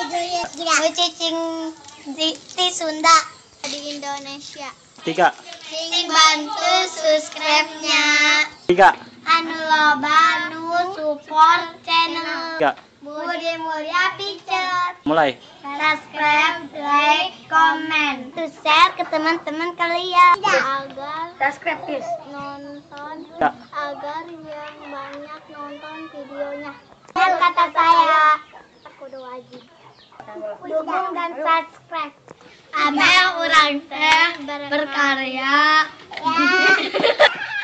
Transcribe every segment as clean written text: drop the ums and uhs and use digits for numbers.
Cicing di Sunda di Indonesia. 3. Sing bantu subscribe-nya. 3. Anu loba nu support channel 3. Budi Mulya Picture. Mulai. Subscribe, like, comment, to share ke teman-teman kalian agar subscribe guys. Nonton ya. Agar yang banyak nonton videonya. Dan kata saya, aku udah wajib. Dukung dan subscribe. Amel urang teh berkarya.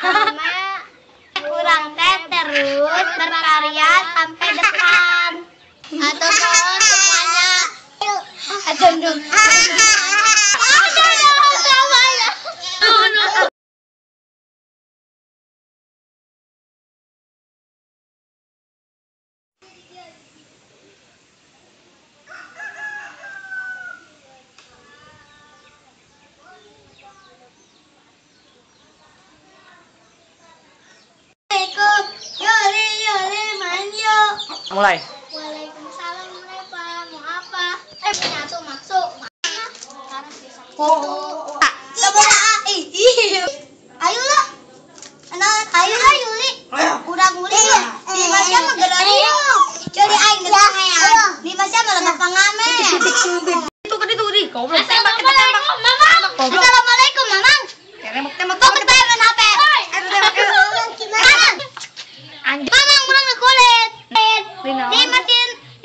Amel urang teh terus berkarya sampai depan. Atau semuanya. Aduh. Mulai. Waalaikumsalam Reva, mau apa? Nyatu masuk. Oh. Ayo lah. Ayo lah Yuli. Urang Yuli. Di Masya mah geura. Jadi aing geus hayang. Di Masya mah lebah pangamen. Itu kan itu di goblok. Tembak tembak. Mamang. Assalamualaikum Mamang. Tembak tembak. Kok ketembak HP? Mamang urang ngekulit.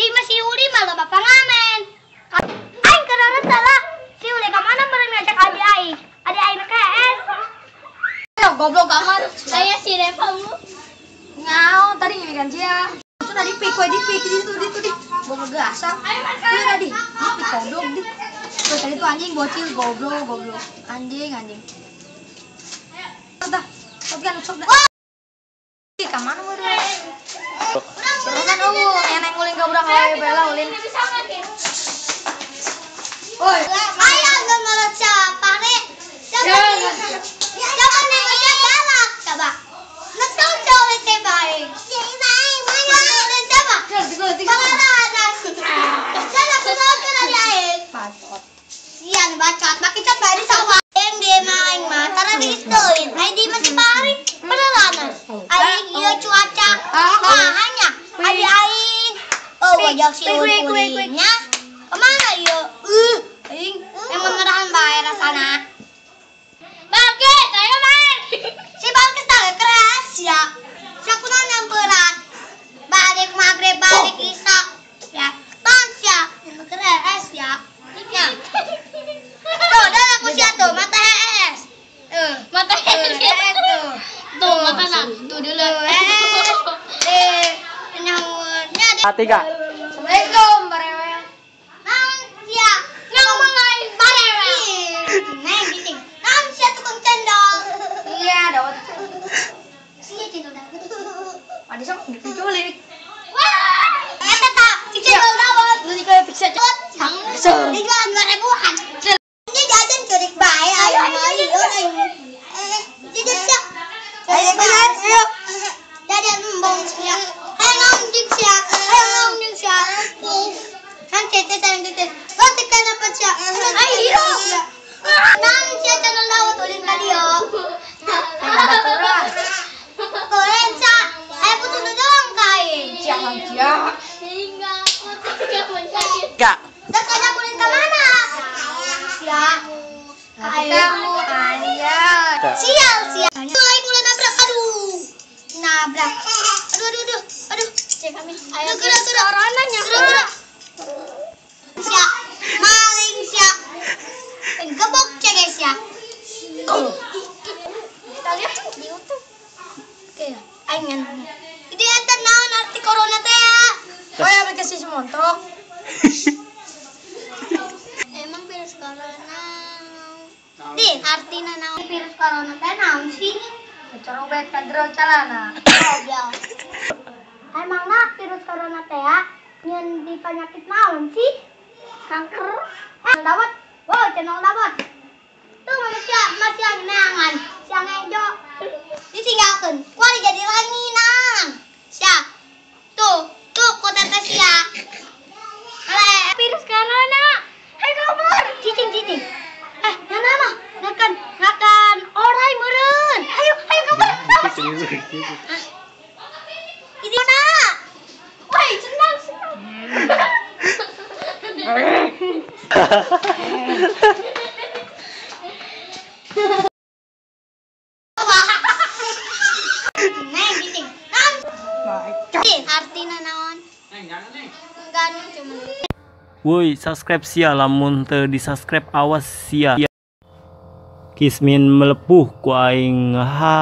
Di masih Uli malah bapak ngamen. Aing karena salah. Si Uli ke mana meureun ngajak abi aing? Adi aing KS. Goblok amat. Saya si Reva mu. Ngao tadi ngimikan sia. Itu tadi pik we di pik di situ di di. Goblok gasa. Iya tadi. Di pik goblok di. Terus tadi tuh anjing bocil goblok goblok. Anjing anjing. Udah, sok kan sok dah. Ka mana meureun? Kan eueuh aya neng ulin ka budak awewe bela ulin. Oi, ayo geus siapa nih? Siapa siapa nih galak coba. Ngetong cowok teh bae. Mana siapa? Sana kunaon ari aing. Bacot. Sian bacot, make cat bae di sawah. Aing di mah aing mah tara diisteun. Aing di masih pari. Beneran. Aing ieu cuaca. Mahanya adi aing. Oh, wajah si ulinnya. Kemana ieu? Aing emang ngerahan bae rasana. Balkis, ayo main. Si Balkis teh keras ya. Sia kunaon nyamperan. Balik maghrib, balik isya. Ya, tong sia, keras ya. Ya. Tuh, dah aku sia tuh, mata hees. Mata hees tuh. Tuh, mata na. Tuh dulu. Nyamunnya. 3. Assalamualaikum barewel. Naon sia? Ngomong lain barewel. Neng bising. Naon sia tukang cendol. Iya, dawet. Sia cendol dawet. Adi sok diculik. Wah, eta tak si cendol dawet. Lu dikaya piksa. Dijual 2000-an. Ini jajan curik bae ayo ayo ayo. Jajan sia. Ayo ayo. Jajan embung sia. Ayo ngomong sia. Ayo ngomong sia. Kan tete tete. Oh tekan apa sia? Ayo. Nang sia channel dawet ulin ka dieu. Koren sia. Ayo putus doang ka aing. Sia sia. Hingga aku tidak mencari. 3. Dan kajak ulin ka mana? Sia. Kamu anjay. Sial sial. Tuh aing ulin nabrak aduh. Nabrak. Aduh aduh aduh. Aduh. Cek kami. Ayo gerak gerak. Coronanya. Gerak. Sia. Maling sia. Gebok cek guys ya. Kita lihat di YouTube. Oke, aing ngan. Jadi eta naon arti corona teh ya? Oh ya aplikasi semontok. Emang virus corona. Di artina naon virus corona teh naon sih? Corobet kadro calana. Goblok. Emang nah virus corona teh ya nyeun di penyakit naon sih? Kanker. Dawet. Wow, channel dawet. Tuh manusia masih neangan, siang ejo. Ditinggalkeun. Kuari jadi ranginang. Sia. Tuh, tuh kota teh sia. Ale, virus Neng gini. Artina naon? Enggak cuma. Woi, subscribe sia lamun teu di-subscribe awas sia. Kismin melepuh ku aing. Ha.